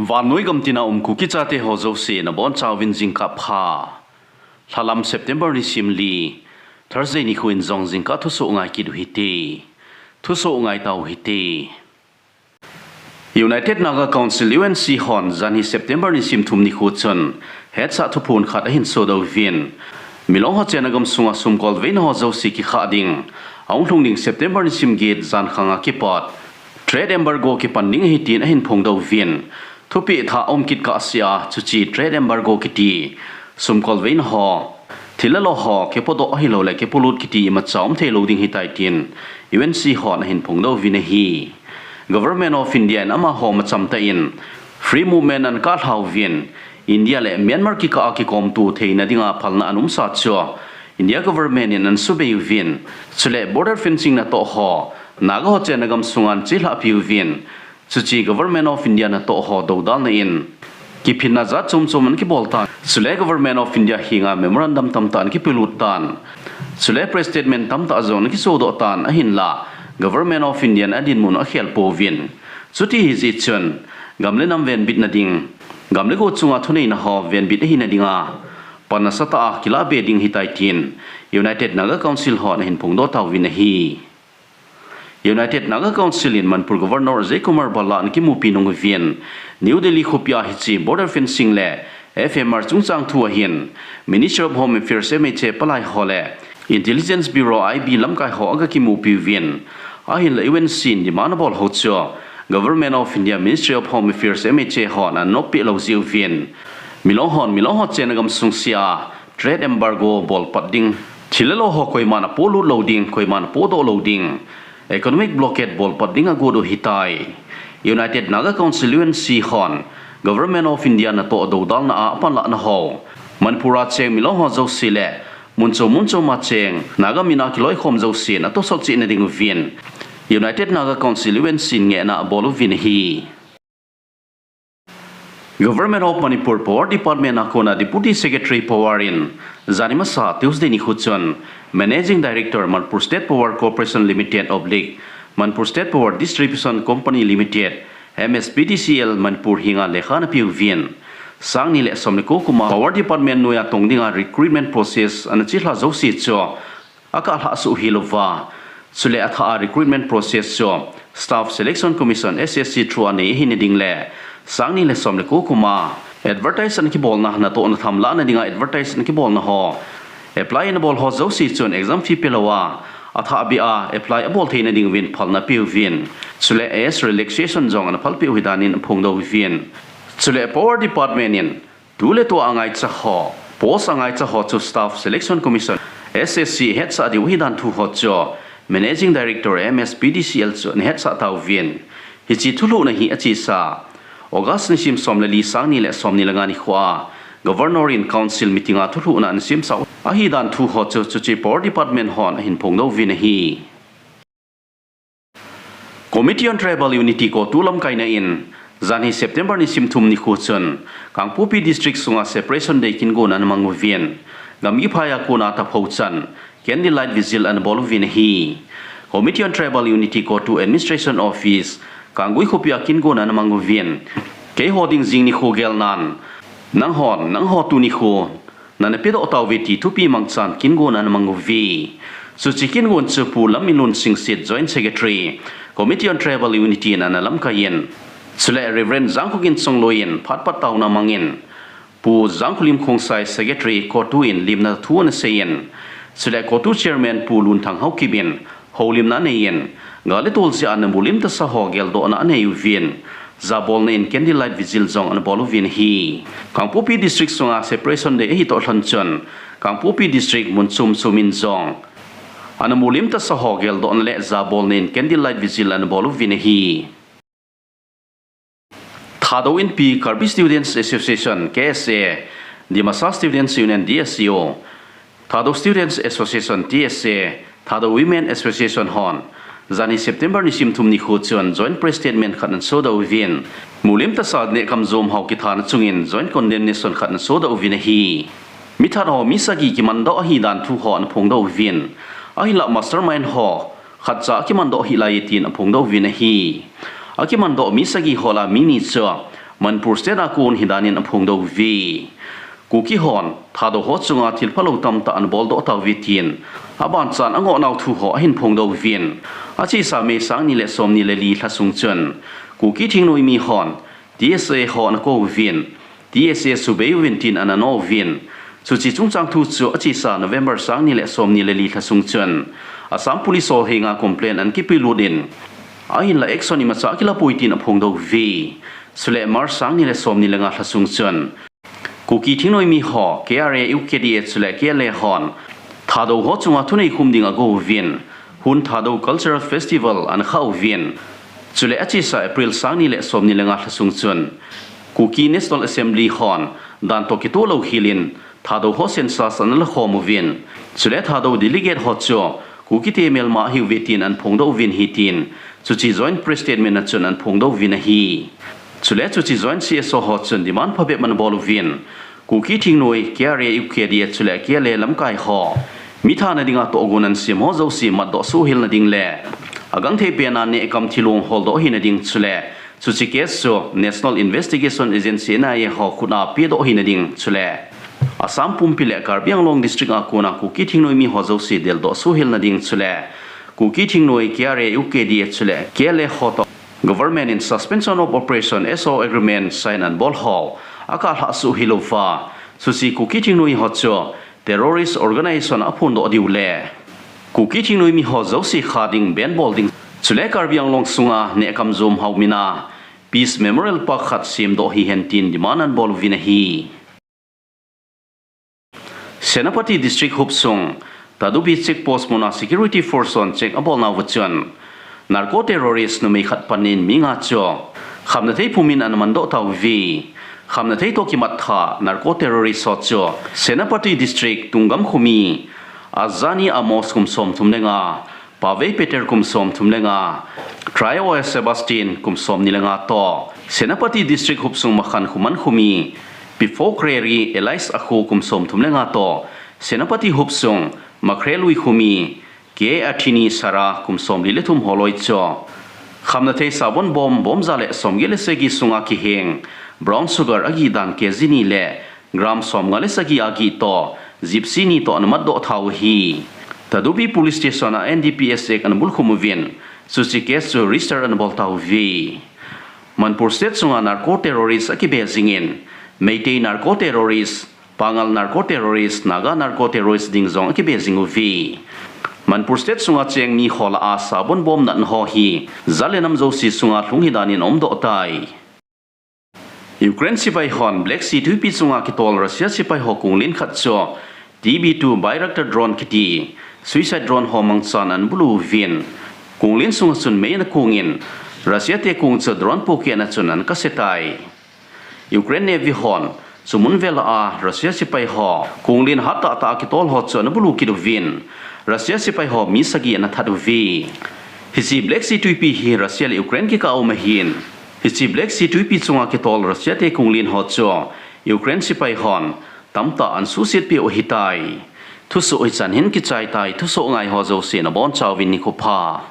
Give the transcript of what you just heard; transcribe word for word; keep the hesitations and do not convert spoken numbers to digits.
Vannoi gamtina um Kuki chate ho jouse nabonchauvin jingkah pha. Lhalam September nisim li, Thursday nikho in jong jingkah thusoh ngai kit u hite. Thusoh ngai tau hite. United Naga Council, U N C, hon janhi September nisim thum nikho chun hetsah thuphon khat ahin sodoh uvin, Milong ho chenna gamsunga sumkolveina ho jouse kikhah ding, ahung lhung ding September nisim get jankhang a kipat trade embargo kipan ding ahi tin ahin phongdoh uvin, thupeh thah aum kit kahsea, chuche trade embargo kiti sumkolveina ho, thil le lo ho kipodoh ahilouleh kipolut kiti imacha umthei lou ding ahitai tin U N C hon ahin phongdoh uvin ahi. Government of India in amaho macham tah in free movement ana kahlhauvin, India le Myanmar kikah a kikomto theina dinga phalna ana umsa chu India government in ana subei uvin, chule border fencing natoh ho Naga ho chenna gamsunga ana chelhahpi uvin, chuche Government of India natoh ho dodalna in kiphinna jat chomchom ana kibol tan, chule Government of India henga memorandum tamtah ana kipelut tan, chule press statement tamtah jong ana kisodoh tan, ahinla Government of India in adinmun akhel pouvin, chuti ahijeh chun gam le nam venbitna ding, gam le go chunga thuneina ho venbit ahina dinga pan nasatah a kilahbe ding ahitai tin United Naga Council hon ahin phongdoh tauvin ahi. United Naga Council in Manipur Governor Ajay Kumar Bhalla ana kimupi nung uvin, New Delhi khopia hiche border fencing le F M R chungchang thu ahin, Ministry of Home Affairs, M H A, palai ho le Intelligence Bureau, I B, lamkai ho aga kimupi uvin, ahinla U N C in demand abol ho chu Government of India, Ministry of Home Affairs, M H A hon ana noppeh lou jeh uvin, Milong hon Milong ho chenna gamsung sea trade embargo bolpat ding, thil le lo ho koiman apolut lou ding, koiman apodoh lou ding, economic blockade bolpat ding agot u ahitai. United Naga Council, U N C, hon Government of India natoh dodalna a apanlahna ho, Manipur a cheng Milong ho jouse le mun chom mun chom a cheng Naga mina kiloikhom jousen atohsot cheh na ding uvin United Naga Council, U N C in ngehna abol uvin ahi. Government of Manipur Power Department a kona Deputy Secretary Power in janhi masa Tuesday nikho chun Managing Director Manipur State Power Corporation Limited oblique Manipur State Power Distribution Company Limited, M S P D C L Manipur henga lekha ana peuvin, sang ni le som le ko kuma Power Department noiya tong dinga recruitment process ana chelha jouse chu akahlhah soh hilouva, chule athah a recruitment process chu Staff Selection Commission, S S C, through a nei ahina ding le sang ni le som le ko kuma advertise ana kibolna, natohna tham lahna dinga advertise ana kibolna ho, apply ana bol ho jouse chun exam fee pelouva, athah beh a apply abol theina ding uvin phalna apeuvin, chule age relaxation jong ana phalpeh u ahi danin aphongdoh uvin, chule Power Department in tu le tua angaicha ho, post angaicha ho chu Staff Selection Commission, S S C, hetsah diu ahi dan thu ho chu Managing Director, M S P D C L chun ana hetsah tauvin, hiche thulhuhna hi achesa August nisim som le li, sang ni le som ni le nga nikhoa Governor in Council meeting a thulhuhna ana semsah u ahi dan thu ho chu chuche Power Department hon ahin phongdoh uvin ahi. Committee on Tribal Unity, CoTU lamkaina in janhi September nisim thum nikho chun Kangpokpi District sunga Separation Day kingona ana mang uvin, gamgi phaiya kona taphou chan candlelight vigil ana bol uvin ahi. Committee on Tribal Unity, CoTU Administration Office, Kanggui khopia kingona ana mang uvin, keiho ding jing nikho gelnan nanghon, nangho tu nikho nana pedoh tauve ti thupi mangchan kingona ana mang uve. Chuche kingon chu Pu Lamminlun Singsit, Joint Secretary, Committee on Tribal Unity in ana lamkai in, chule Reverend Jangkhogin Chongloi in phat pat taona amangin, Pu Jangkholim Khongsai, Secretary, CoTU in limna thu ana seiyin, chule CoTU Chairman Pu Lunthang Haokip in houlimna aneiyin, gal le tol jeh a ana mulim tasa ho geldohna anei uvin, jabolna in candlelight vigil jong ana bol uvin ahi. Kangpokpi District sunga Separation Day ahi toh lhon chun, Kangpokpi District mun chom chom in jong ana mulim tasa ho geldohna le jabolna in candlelight vigil ana bol uvin ahi. Thadou Inpi Karbi Students Association, K S A, Dimasa Students Union, D S U, Thadou Students Association, T S A, Thadou Women Association hon janhi September nisim thum nikho chun joint press statement khat ana sodoh uvin, mulim tasa neh kamjom hao kithana chungin joint condemnation khat ana sodoh uvin ahi. Mi that ho mi sagi kimandoh ahi dan thu ho ana phongdoh uvin, ahinlah mastermind ho khatcha akimandoh hih laiye tin aphongdoh uvin ahi. Akimandoh mi sagi ho lah a mi ni chu Manipur State a kon hidan in aphongdoh uve. Kuki hon Thadou ho chunga thil phalou tamtah ana boldoh tauve tin, abanchan angoh nau thu ho ahin phongdoh uvin, achesa May sang ni le som ni le li lha sung chun Kuki thingnoimi hon T S A ho ana kou vin, T S A subei uvin tin ana nou vin. Chuche chungchang thu chu achesa November sang ni le som ni le li lha sung chun Assam Police ho henga complaint ana kipelut in, ahinla action imacha akilapoi tin aphongdoh uve. Chule March sang ni le som ni le nga lha sung chun Kuki thingnoimi ho, K R A, U K D A chule K L A hon Thadou ho chunga thunei khum ding ago uvin, Hun Thadou Cultural Festival ana khah uvin. Chule achesa April sang ni le som ni le nga lha sung chun Kuki National Assembly hon dan toh kitoh louhel in Thadou ho census ana lakhom uvin. Chule Thadou delegate ho chu Kukite melma ahiuve tin ana phongdoh uvin ahi tin, chuche joint press statement a chun ana phongdoh uvin ahi. Chule chuche joint C S O ho chun demand phabep ana bol uvin, Kuki thingnoi, K R A, U K D A chule K L A lamkai ho mithana dinga tohgon ana sem ho jouse matdoh suhel nading le agangthei pena nehkam thilong holdoh hina ding chule chuche case chu National Investigation Agency, N I A ho khut a pedoh hina ding chule Assam pumpi le Karbi Anglong district a kona Kuki thingnoimi ho jouse deldoh suhel nading chule Kuki thingnoi, K R A, U K D A chule K L A ho toh government in Suspension of Operation, S O agreement, sign ana bol ho akah lhah suhel uva, chuche Kuki thingnoi ho chu terrorist organization aphondoh diu le Kuki thingnoimi ho jouse kha ding, ban bol ding, chule Karbi Anglong sunga nehkam jom hao mina Peace Memorial Park khat semdoh hihen tin demand ana bol uvin ahi. Senapati District hopsung Tadubi Check Post muna Security Force hon check abolnauva chun narco terrorist numei khat pannin mi nga chu khamnathei phumin ana mandoh tauve. Khamnathei toh kimat tha narco terrorist ho chu Senapati District Tungam khomi Ajani Amos kum somthum le nga, Pavei Peter kum somthum le nga, Trio Sebastian kum somni le nga toh Senapati District hopsung Makhan Khuman khomi Pifo Kreri alias Akhu kum somthum le nga toh Senapati hopsung Makhrelui khomi K Athini Sara kum somli le thum holoi chu khamnathei sabon bom, bom ja le somget le sagi sunga kiheng brown sugar agih dan K G ni le gram somnga le sagi agih toh Gypsy ni toh ana matdoh tauve. Tadubi Police Station a N D P S Act ana bulkhum uvin, chuche case chu register ana bol tauve. Manipur State sunga narco terrorist akibe jingin, Meitei narco terrorist, Pangal narco terrorist, Naga narco terrorist ding jong akibe jing uve. Manipur State sunga cheng mi ho lah a sabon bom natna ho hi jat le nam jouse sunga lhung hidan in aumdoh tai. Ukraine sepai hon Black Sea tuipi chunga kitol Russia sepai ho konglen khat chu T B two Bayraktar drone kiti suicide drone ho mangchan ana bulu uvin, konglen sunga chun mei ana kongin, Russia te kong chu drone pohkehna chun ana kase tai. Ukraine Navy hon chumun vel a Russia sepai ho konglen hat tah tah a kitol ho chu ana bulu kit uvin, Russia sepai ho mi sagi ana that uve. Hiche Black Sea tuipi hi Russia le Ukraine kikah a um ahin, hiche Black Sea tuipi chunga kitol Russia te konglen ho chu Ukraine sepai hon tamtah ana suhset peh u ahitai. Thusoh hichan hin kichai tai, thusoh ngai ho jouse nabonchauvin nikho pha.